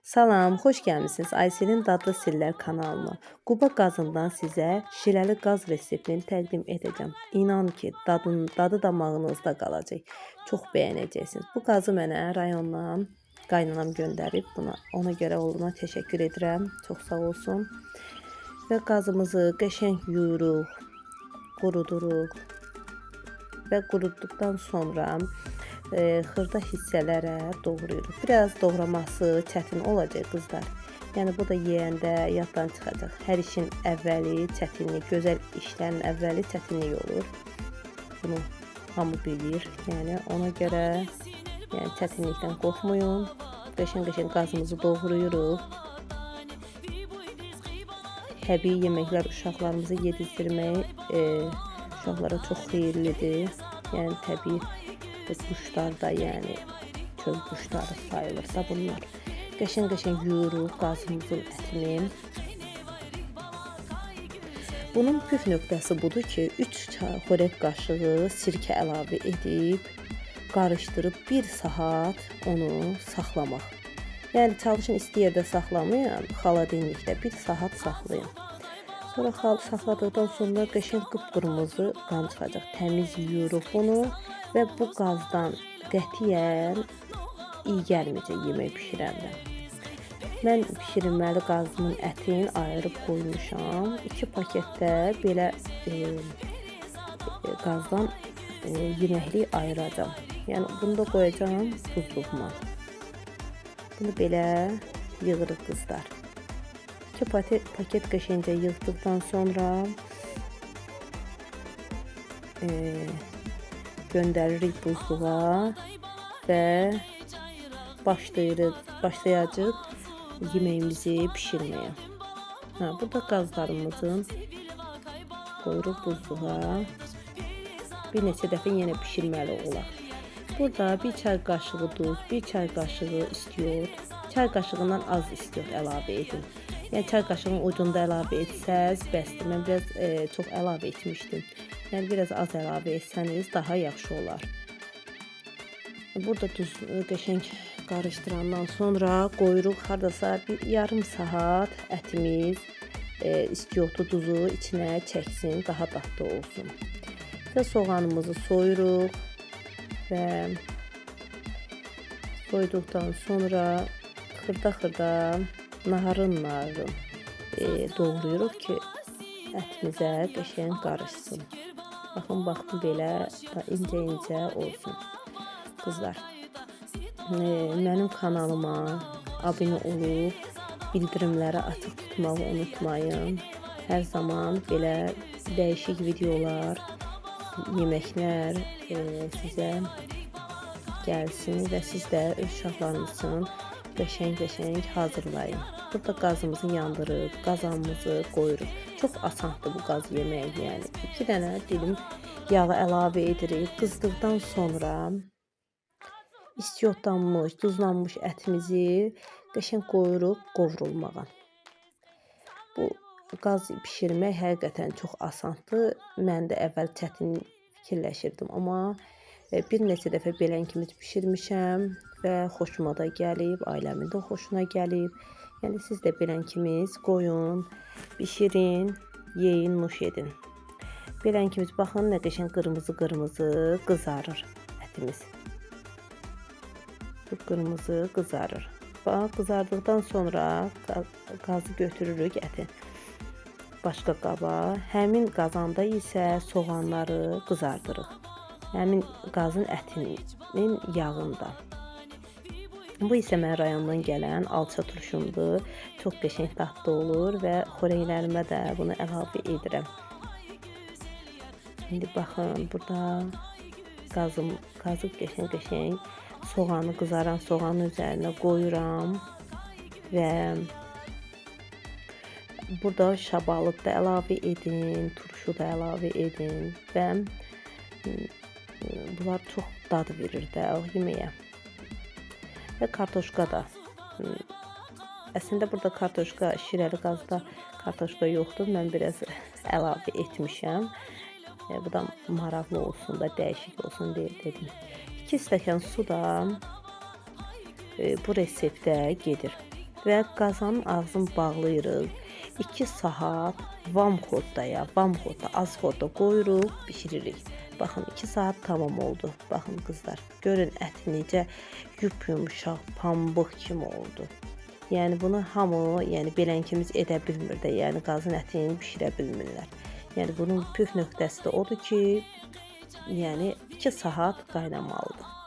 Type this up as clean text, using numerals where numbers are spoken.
Salam, xoş gəlmisiniz Ayselin Dadlı Sirlər kanalına. Quba qazından sizə şirəli qaz reseptini təqdim edəcəm. İnan ki, dadı damağınızda qalacaq. Çox bəyənəcəksiniz. Bu qazı mənə rayondan qaynanam göndərib. Buna ona görə ona təşəkkür edirəm. Çox sağ olsun. Və qazımızı qəşəng yuyuruq, quruduruq və qurutduqdan sonra xırda hissələrə doğrayırıq. Biraz doğraması çətin olacaq qızlar. Yəni bu da yeyəndə yaddan çıxacaq. Hər işin əvvəli çətinlik, gözəl işlərin əvvəli çətinlik olur. Bunu hamı bilir. Yəni ona görə yəni çətinlikdən qorxmayın. Qəşəng-qəşəng qazımızı doğrayırıq. Təbii yeməklər uşaqlarımıza yedizdirmək uşaqlara çox xeyirlidir. Yəni təbii quşlar da, yəni çöl quşları sayılır da bunlar. Qəşəng-qəşəng yuyuruq qazımızın ətini. Bunun püf nöqtəsi budur ki, 3 xörək qaşığı sirkə əlavə edib qarışdırıb 1 saat onu saxlamaq. Yəni çalışın isti yerdə saxlamayın, xaladelnikdə 1 saat saxlayın. Sonra saxladıqdan sonra qəşəng qıpqırmızı qan çıxacaq. Təmiz yuyuruq bunu və bu qazdan qətiyyən iyi gəlməyəcək yemək bişirəndə. Mən bişirilməli qazımın ətini ayırıb qoymuşam. 2 paketdə belə qazdan yeməklik ayıracağam. Yəni bunu da qoyacağam buzluğuma. Bunu belə yığırıq qızlar. 2 paket qəşəngcə yığdıqdan sonra göndəririk buzluğa və başlayacağıq yeməyimizi bişirməyə. Ha, burada qazlarımızın qoyuruq buzluğa. Bir neçə dəfə yenə bişirməli olaq. Burada bir çay qaşığı duz, bir çay qaşığı istiot, çay qaşığından az istiot əlavə edin. Yəni çay qaşığının ucunda əlavə etsəz bəsdir. Mən biraz çox əlavə etmişdim. Yəni biraz az əlavə etsəniz daha yaxşı olar. Burada duz qəşəng qarışdırandan sonra qoyuruq hardasa bir yarım saat ətimiz istiotu, duzu içinə çəksin, daha dadlı olsun. Və soğanımızı soyuruq və soyduqdan sonra xırda-xırda narın-narın doğrayırıq ki, ətimizə qəşəng qarışsın. Baxın, baxın belə incə-incə olsun. Qızlar, mənim kanalıma abunə olub bildirimləri açıq tutmağı unutmayın. Hər zaman belə dəyişik videolar, yeməklər sizə gəlsin və siz də öz uşaqlarınız üçün qəşəng-qəşəng hazırlayın. Burada qazımızı yandırıb, qazanımızı qoyuruq. Çox asandır bu qaz yeməyi, yəni. 2 dənə dilim yağı əlavə edirik. Qızdıqdan sonra istiotlanmış, duzlanmış ətimizi qəşəng qoyuruq qovrulmağa. Bu qaz bişirmək həqiqətən çox asandır. Mən də əvvəl çətin fikirləşirdim, amma bir neçə dəfə belən kimi bişirmişəm və xoşuma da gəlib, ailəmin də xoşuna gəlib. Yəni siz də belən kimi qoyun, bişirin, yeyin, nuş edin. Belən kimi baxın nə qəşəng qırmızı-qırmızı qızarır ətimiz. Qıpqırmızı qızarır. Bax, qızardıqdan sonra qazı götürürük əti başqa qaba. Həmin qazanda isə soğanları qızardırıq. Həmin qazın ətinin yağında. Bu isə mən rayondan gələn alça turşumdur. Çox qəşəng dadlı olur və xörəklərimə də bunu əlavə edirəm. İndi baxın, burada qazı qəşəng-qəşəng soğanı, qızaran soğanın üzərinə qoyuram və burada şabalıd da əlavə edin, turşu da əlavə edin və bunlar çox dad verir də o yeməyə. Və kartoşka da. Əslində burada kartoşka, şirəli qazda kartoşka yoxdur. Mən biraz əlavə etmişəm. Bu da maraqlı olsun da, dəyişik olsun deyə dedim. 2 stəkan su da bu reseptə gedir. Və qazanın ağzını bağlayırıq. 2 saat vam xoddaya, vam xodda, az xodda qoyuruq, bişiririk. Baxın 2 saat tamam oldu. Baxın qızlar, görün ət necə yup-yumşaq, pambıq kimi oldu. Yəni bunu hamı, yəni belənkimiz edə bilmir də, yəni qazın ətini bişirə bilmirlər. Yəni bunun püf nöqtəsi də odur ki, yəni 2 saat qaynamalıdır.